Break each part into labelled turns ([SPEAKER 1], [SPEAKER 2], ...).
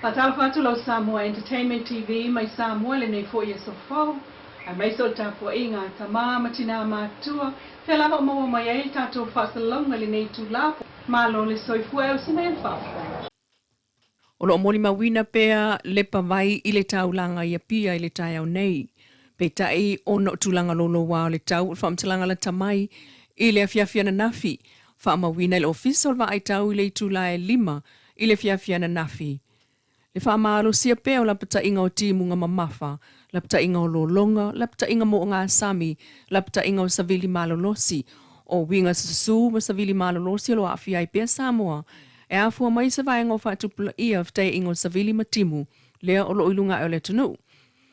[SPEAKER 1] Faatalofa atu lau Samoa Entertainment TV mai Samoa i lenei foi aso fou, aemaise o le tapuaiga a tama ma tinā matutua, fea lava o maua mai ai le tatou faasalalauga i lenei itula. Malo le soifua e usi mai ai le faafofoga. O lo o molimauina pea le pavai i le taulaga i Apia i le taeao nei. Peitai, ona o tulaga louloua o le tau o le faamatalaga lata mai i le afiafi ananafi, faamauina e le Ofisa o le Vaaitau i le itula e 5 i le afiafi ananafi, Le faamalosia pea o lapataiga o timuga mamafa, lapataiga o lologa, lapataiga moogasami, lapataiga o savili malolosi, o uiga susu ma savili malolosi o lo o aafia ai pea Samoa e afua mai se vaega o faatupulaia fetaiaiga o savili ma timu lea o lo o i luga ae o le atunuu.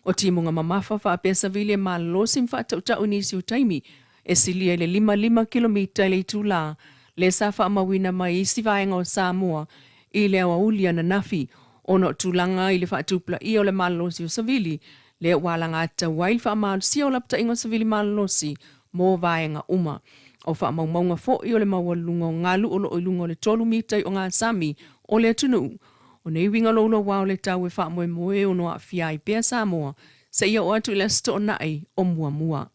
[SPEAKER 1] O timuga mamafa faapea savili e malolosi ma faatautau i nisi o taimi e silia i le 5 5 kilomita i le itulā lea sa faamauina mai isi vaega o Samoa i le aoauli ananafi ona o tulaga i le faatupulaia o le malolosi o savili lea ua alagatatau ai le faamalosia o lapataiga o savili malolosi mo vaega uma. O faamaumauga foi o le maualuluga o galu o lo o i luga o le 3 mita i ogasami o le atunuu. O nei uiga louloua o le tau e faamoemoe ono aafia ai pea Samoa seia oo atu i le Aso Toonai o muamua.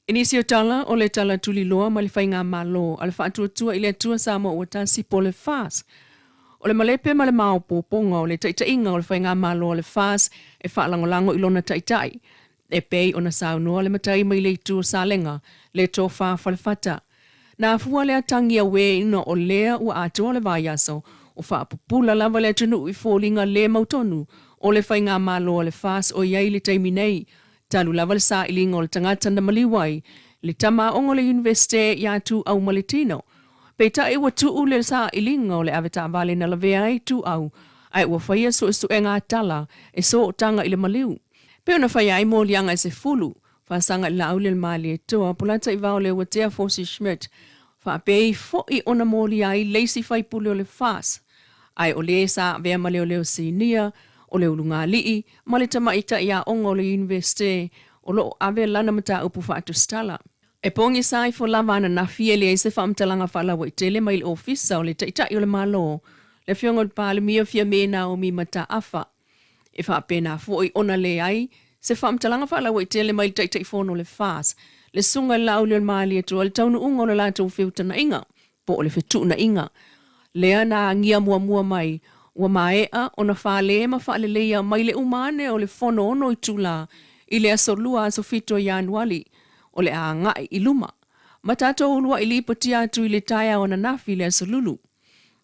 [SPEAKER 1] I nisi o tala, o le tala tuliloa ma le faigamalo a le Faatuatua i le Atua Samoa Ua Tasi po o le FAS. O le malepe ma le maopoopoga o le taitaiga o le faigamalo a le FAS e faalagolago i lona taitai, e pei ona saunoa le matai mai le itu o Salega, le Tofa Falefata. Na afua lea tagi auē ina o lea ua atoa le vaiaso o faapupula lava le atunuu i foliga le mautonu o le faigamalo a le FAS o i ai i le taimi nei, talu lava le sailiga o le tagata na maliu ai le tama aoga o le Iunivesite iā Tuau Maletino. Peitai ua tuu le sailiga o le avetaavale na lavea ai Tuau ae ua faia suesuega tala e sootaga i le maliu. Pei ona faia ai moliaga e sefulu faasaga i le Laauli o le Malietoa, Polataivao Leuatea Fosi Schmidt, faapei foi ona molia ai le isi faipule o le FAS, ae o le sa avea ma leoleo sinia o le ulugalii ma le tamaitai aoga o le Iunivesite o lo o ave lana mataupu faatusitala. E pogisa ifo lava ananafi e leai se faamatalaga faalauaitele mai le Ofisa o le Taitai o le Malo, le Afioga i le Palemia Fiame Naomi Mataafa. E faapena foi ona leai se faamatalaga faalauaitele mai le Taitaifono o le FAS, le Susuga i le Laaulialemalietoa i le taunuuga o le latou feutanaiga po o le fetuunaiga lea na agia muamua mai ua maea ona fale ma faaleleia mai le uma ane o le Fono ono itula i le aso Lua aso 7 o Ianuali o le a agai i luma ma tatou uluai lipotia atu i le taeao ananafi i le aso Lulu.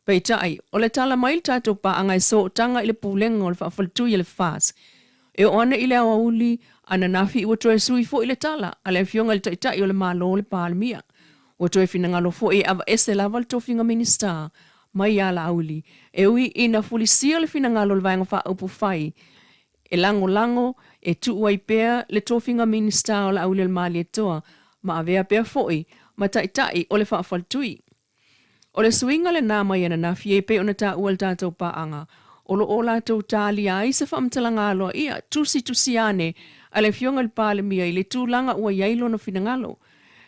[SPEAKER 1] Peitai, o le tala mai le tatou paaga e sootaga i le pulega o le faafaletui a le FAS. E oo ane i le aoauli ananafi ua toe sui foi le tala a le Afioga i le Taitai o le Malo le Palemia. Ua toe finagalo foi e aveese lava le tofiga Minisita mai ia Laauli, e ui ina fulisia le finagalo o le Vaega Faaupufai e lagolago e tuu ai pea le tofiga Minisita o Laauli o le Malietoa ma avea pea foi ma Taitai o le Faafaletui. O le suiga lenā mai ananafi e pei ona taua i le tatou paaga, o lo o latou talia ai se faamatalaga aloaia tusitusia ane a le Afioga i le Palemia i le tulaga ua i ai lona finagalo.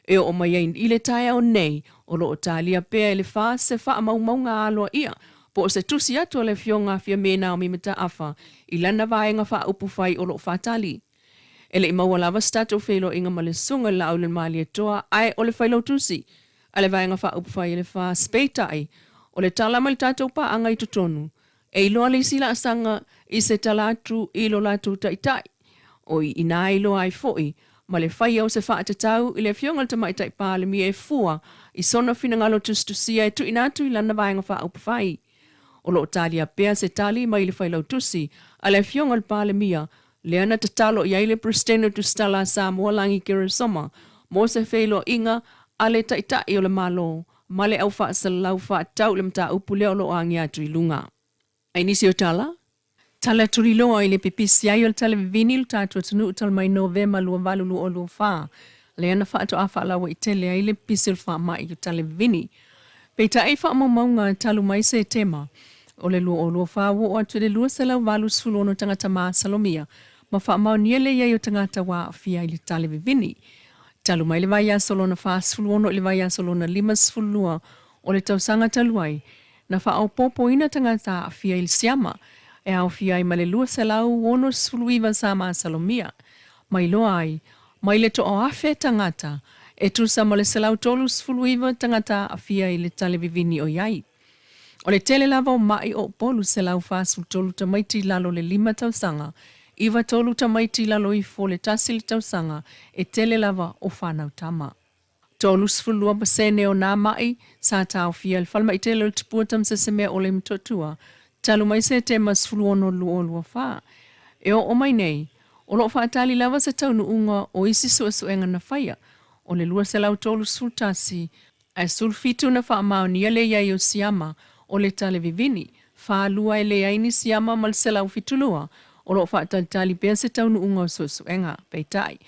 [SPEAKER 1] E oo mai ai i le taeao nei, o lo o talia pea e le FAS se faamaumauga aloaia po o se tusi atu a le Afioga a Fiame Naomi Mataafa i lana vaega faaupufai o lo o faatali. E le i maua lava se tatou feiloaiga ma le Susuga i le Laaulialemalietoa ae o le Failautusi a le Vaega Faaupufai a le FAS. Peitai, o le tala mai le tatou paaga i totonu, e iloa le isi laasaga i se tala atu i lo latou taitai, o i inā e iloa ai foi ma le faia o se faatatau i le Afioga i le Tamaitai Palemia e fua i sona finagalo tusitusia e tuuina atu i lana Vaega Faaupufai. O lo o talia pea se tali mai le Failautusi a le Afioga i le Palemia lea na tatalo i ai le Peresetene o Tusitala a Samoa Lagi Keresoma mo se feiloaiga a le Taitai o le Malo ma le au faasalalau faatatau i le mataupu lea o lo o agia atu i luga. I nisi o tala, tala tuliloa i le pipisi ai o le talevivini i lo tatou atunuu talu mai Novema 2824, lea na faatoa faalauaitele ai le pipisi o le faamai o talevivini. Peitai i faamaumauga talu mai Setema o le 2024 ua oo atu i le 286 tagata masalomia ma faamaonia le i ai o tagata ua aafia i le tale vivini. Talu mai le vaiaso lona 46 i le vaiaso lona 52 o le tausaga talu ai, Na faaopoopoina tagata aafia i le siama, e aofia ai ma le 269 sa masalomia, ma iloa ai, mai le 1,000 tagata, e tusa ma le 139 tagata aafia i le talevivini o i ai. O le tele lava o ma'i o Upolu 143 tamaiti i lalo o le lima tausaga, 93 tamaiti i lalo ifo o le tasi le tausaga, e tele lava o fanau tama. 32% o nā ma'i sa taofia e le Falemai Tele o le Tupua Tamasese Meaole i Motootua talu mai Setema 16 2024 e oo mai nei, o lo o faatali lava se taunuuga o isi suesuega na faia, o le 231 ae 17 na faamaonia le i ai o siama o le talevivini, 42 e leai ni siama ma le 172 o lo o faatalitali pea se taunuuga o suesuega. Peitai,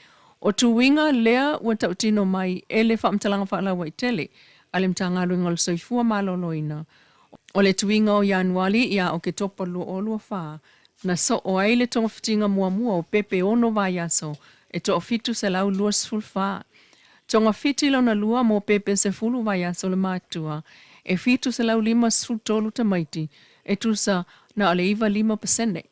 [SPEAKER 1] o tuiga lea ua tautino mai e le faamatalaga faalauaitele a le Matagaluega o le Soifua Maloloina, o le tuiga o Ianuali ia Oketopa 2024, na soo ai le togafitiga muamua o pepe ono vaiaso e 1,724. Togafiti lona lua mo pepe 10 vaiaso le matutua, e 753 tamaiti, e tusa na o le 95%.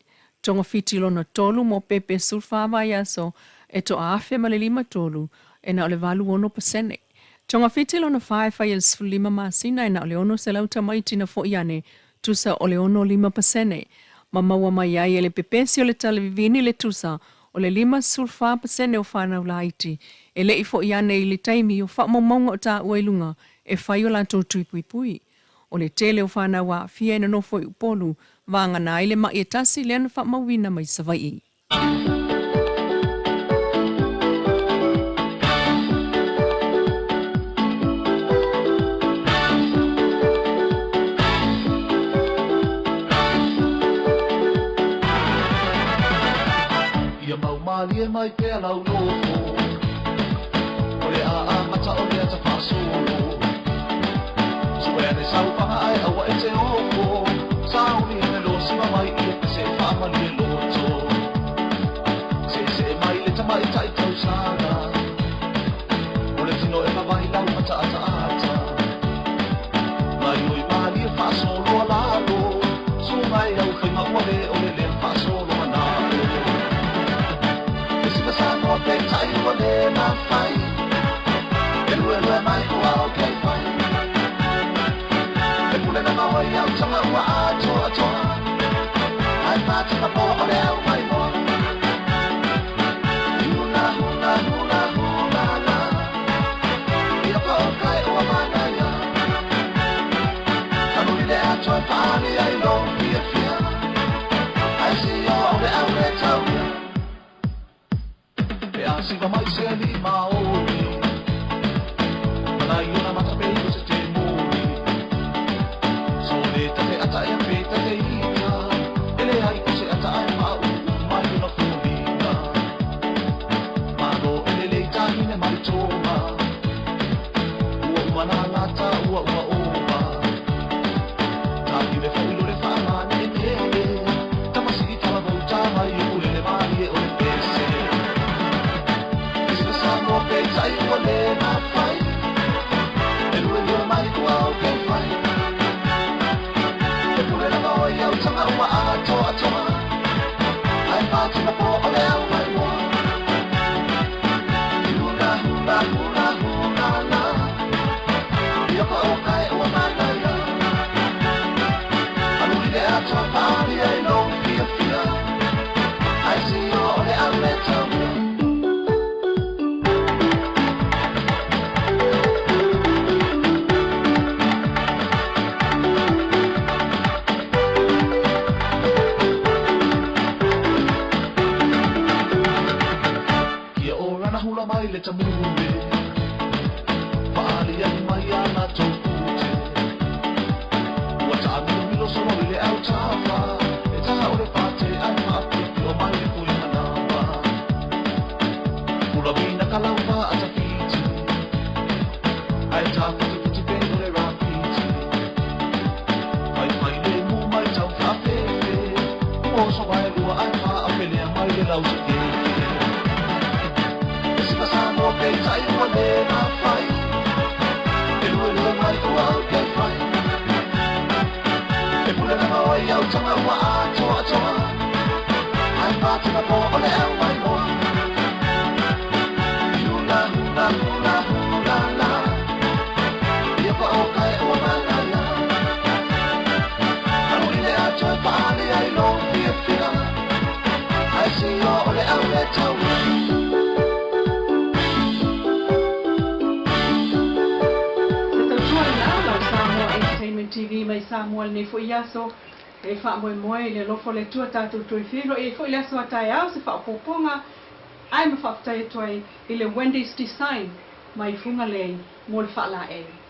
[SPEAKER 1] Togafiti lona tolu mo pepe 14 vaiaso e 1,053, e na o le 86%. Togafiti lona fa e faia i le 15 masina e na o le 600 tamaiti na fo'i ane, tusa o le 65%, ma maua mai ai e le pepesi o le talevivini le tusa o le 54% o fanau laiti e le i fo'i ane i le taimi o faamaumauga o taua i luga e fai o latou tui puipui. O le tele o fanau aafia e nonofo i Upolu, vagana ai le ma'i e tasi lea na faamauina mai Savaii.
[SPEAKER 2] Ia mau malie mai pea lau loto, O le a mata o le ata faasolo. Sue ane sau paga ae aua e te oko, Sauni ane lo sima mai ia pese faamalie loto. Seesee mai le tamaita'i tausaga, O le tino e vavahi lau mataataata. Gaioi malie faasoloa lalo, Suga e au faiga ua lē o le lea faasolo manao. E sika Samoa peitai ua lē mafai, E luelue mai ua o ke fai. E pule na maua i au taga ua atoatoa, Ae fatima po o le au mai moa. Huna huna huna huna la, Ia pa o kai ua manaia. Anuli le atoa e paali ai lo fiafia, Ae si o o le au le tauia. Pe a siva mai se ali maori, Mana i ona mata pe o se te mori. So le tate ata e pe tate ika, Ele ai o se ata ai ma u mai ona foliga. Malo ele le tahine mai toma, Ua uma nā ngata ua ua ova. Tahine whailo le whaamane e mele, Tamasi i talavau tā mai o ulele malie o le pese. E sika Samoa peitai ua lē mafai, E lue lue mai ua o ke fai. E pule lava o i au taga ua atoatoa, Ae fatima po o le au mai moa. Huna huna huna huna la, Ia pa o kai ua manaia. Anuli le atoa paali ai lo fiafia, Ae si o o le au le tauia. Kia ora na hula mai le tamure, Faali ai mai a latou pute. Ua taamilomilo solo i le au tafa, E tā o le fate ai maapiapio mai le pui manawa. Ulavina ka lauva a tafiti, Ae tā putiputi pe o le rapiti. Fai fai le mu mai tau whaafefe, Ua oso vai lua ai maapelea mai le lau sa keke. E sika Samoa peitai ua lē mafai, E lue lue mai ua au ke fai. Ai au taga ua atoatoa Ai patana po o le au mai moa Hula hula hula hula la Ia pa o kai ua manaia Alu i le atoa paale ai lo fia fia Ai si o o le au le tau.
[SPEAKER 1] Se tautua lena lau Samoa Entertainment TV mai Samoa lenei foi aso e faamoemoe i le alofa o le Atua tatou toe feiloai ai foi le aso a taeao se faaopoopoga ae ma faafetai atu ai i le Wendy's Design mai Fugalei mo le faalaei.